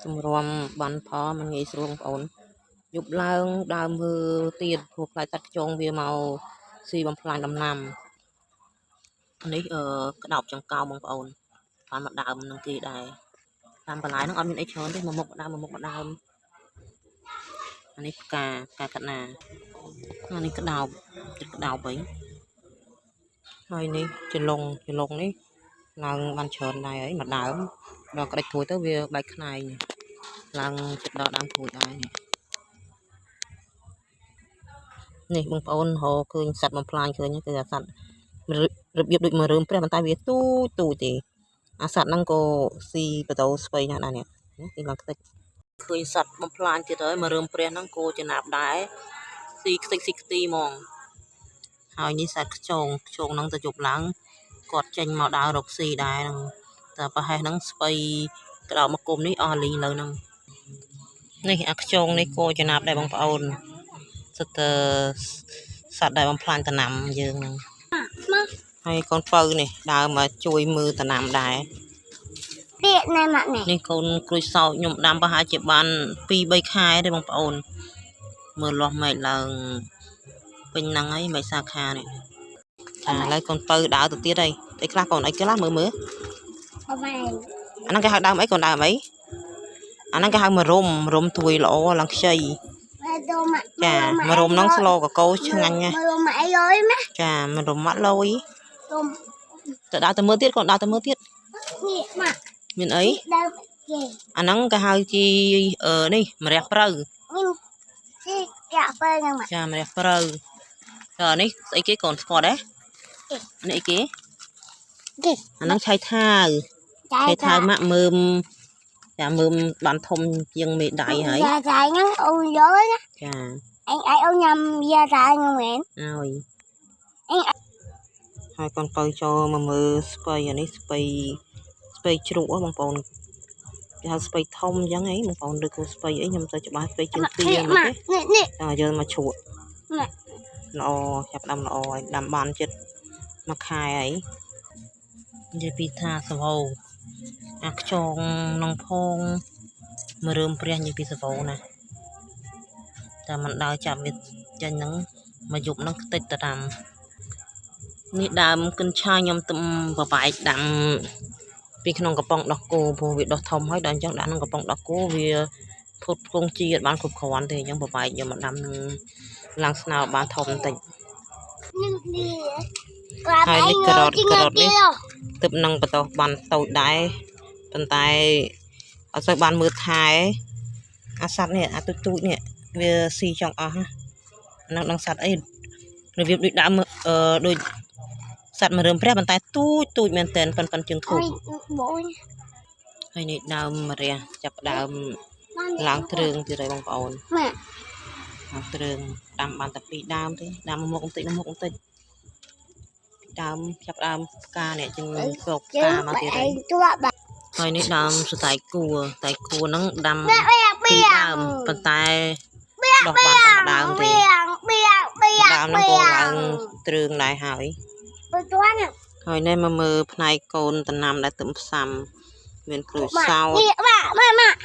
សម្រាំបានផលมันងាយស្រួលបងប្អូនយប់ឡើងដើមមើលទៀតព្រោះខ្លាចសត្វខ្យងវាមកស៊ីបំផ្លាញដំណាំនេះអឺក្តោបចង្កោមបងប្អូនបានមកដើមនឹងគេដែរតាមបន្លែហ្នឹងអត់មានអីច្រើនទេមួយមុខដើមមួយមុខដើមអានេះផ្កាផ្កាកណាអានេះក្តោបចិត្តក្តោបអីហើយនេះចលងចលងនេះឡើងបានច្រើនដែរហើយមួយដើមដល់ក្តិចក្រួយទៅវាបែកខ្នែងឡើងចិត្តដល់ដើមក្រួយដែរនេះនេះបងប្អូនរកឃើញសត្វបំផ្លាញឃើញគឺអាសត្វរបៀបដូចមរើមព្រះប៉ុន្តែវាទូចទូចទេអាសត្វហ្នឹងក៏ស៊ីបដោស្វ័យណាស់ដែរនេះទីឡើងខ្ទេចឃើញសត្វបំផ្លាញទៀតហើយមរើមព្រះហ្នឹងគោចំណាប់ដែរស៊ីខ្ទេចស៊ីខ្ទីហ្មងហើយនេះសត្វខ្យងខ្យងហ្នឹងទៅជប់ឡើងគាត់ចេញមកដើររកស៊ីដែរហ្នឹងតែប្រហែលហ្នឹងស្បៃក្តោបមកគុំនេះអស់លីងលើហ្នឹងនេះអាខ្យងនេះគោចំណាប់ដែរបងប្អូនសិតតែសត្វដែលបំផ្លាញដំណាំយើងហ្នឹងហើយកូនពៅនេះដើរមកជួយមើលដំណាំដែរ ទៀតណែម៉ាក់នេះ នេះកូនក្រូចសើចខ្ញុំដាំប្រហែលជាបាន2 3ខែទេបងប្អូនមើលលាស់មែកឡើងពេញហ្នឹងហើយមែកសាខានេះចាឥឡូវកូនពៅដើរទៅទៀតហើយអីខ្លះកូនអីខ្លះមើលមើល អមែន អាហ្នឹងគេហៅដើមអីកូនដើមអីអាហ្នឹងគេហៅមរុំមរុំទួយល្អឡើងខ្ចីចាមរុំហ្នឹងស្លកកោឆ្ងាញ់ណា មរុំអីអើយម៉ា ចាមរុំម៉ាក់លយទៅដើរទៅមើលទៀតកូនដើរទៅមើលទៀត នេះម៉ាក់ មានអី ដើមគេ អាហ្នឹងគេហៅជីអឺនេះម្រះព្រៅ នេះជីកាព្រៅហ្នឹងម៉ាក់ ចាម្រះព្រៅតើនេះស្អីគេកូនស្គាល់ដែរនេះអីគេ គេ អាហ្នឹងឆៃថាវឆៃថាវម៉ាក់មើមចាមើមបានធំជាងមេដៃហើយ យ៉ាចាហ្នឹងអូនយល់ណា ចា អញឯងអូនញ៉ាំយ៉ាចាហ្នឹងមែន អើយ អញ ហើយកូនពៅចូលមកមើលស្ពៃអានេះស្ពៃស្ពៃជ្រូកហ៎បងប្អូនគេហៅស្ពៃធំអញ្ចឹងហីបងប្អូនឬក៏ស្ពៃអីខ្ញុំទៅច្បាស់ស្ពៃជើងទា ម៉ា មិនទេ នេះនេះ ចាយើងមកជ្រក់ ម៉ាក់ ល្អចាប់ដាំល្អហើយដាំបានចិត្តមួយខែហើយនិយាយពីថាសវោអាខ្ចងនងផងមរើមព្រះនិយាយពីសវោណាតែមិនដើរចាប់វាចេញហ្នឹងមកយប់ហ្នឹងខ្ទេចទៅដាំនេះដើមកិនឆាយខ្ញុំទំបបែកដាំពីក្នុងកំប៉ុងដោះគោព្រោះវាដោះធំហើយដល់អញ្ចឹងដាក់ក្នុងកំប៉ុងដោះគោវាផុតផ្គង់ជាតិបានគ្រប់គ្រាន់ទេអញ្ចឹងបបែកយកមកដាំនឹងឡើងស្នោបានធំបន្តិច នេះនេះ ហើយនេះការ៉ុតការ៉ុតនេះ ទើបនឹងបន្តបានតូចដែរប៉ុន្តែអត់សូវបានមើលថែអាសត្វនេះអាទូចទូចនេះវាស៊ីចង់អស់ណាអានឹងដឹងសត្វអីរបៀបដូចដើមអឺដូចសត្វមរើមព្រះប៉ុន្តែទូចទូចមែនតែនប៉ុនប៉ុនជើងធូប អុយបូន ហើយនេះដើមម្រះចាប់ដើមឡើងទ្រើងទៀតហើយបងប្អូន ម៉ាក់ ឡើងទ្រើងដាំបានតែពីរដើមទេដាំមួយមុខបន្តិចមួយមុខបន្តិចដើមចាប់ដើមផ្កានេះជាងសោកផ្ ជើ កាមក ង ទៀតហើយ ឯងទួបា ហើយនេះដើមសរសៃគួរតែគួរហ្នឹងដាំ បៀប ពីរដើមប៉ុន្តែដោះបានតែមួយដើមទេ បៀបៀបៀ ដើមហ្នឹងក៏ឡើងទ្រើងដែរហើយ បើទួណា ហើយនេះមកមើលផ្នែកកូនដំណាំដែលទឹមផ្សាំមានក្រូចសើច នេះម៉ាក់ម៉ាក់ម៉ាក់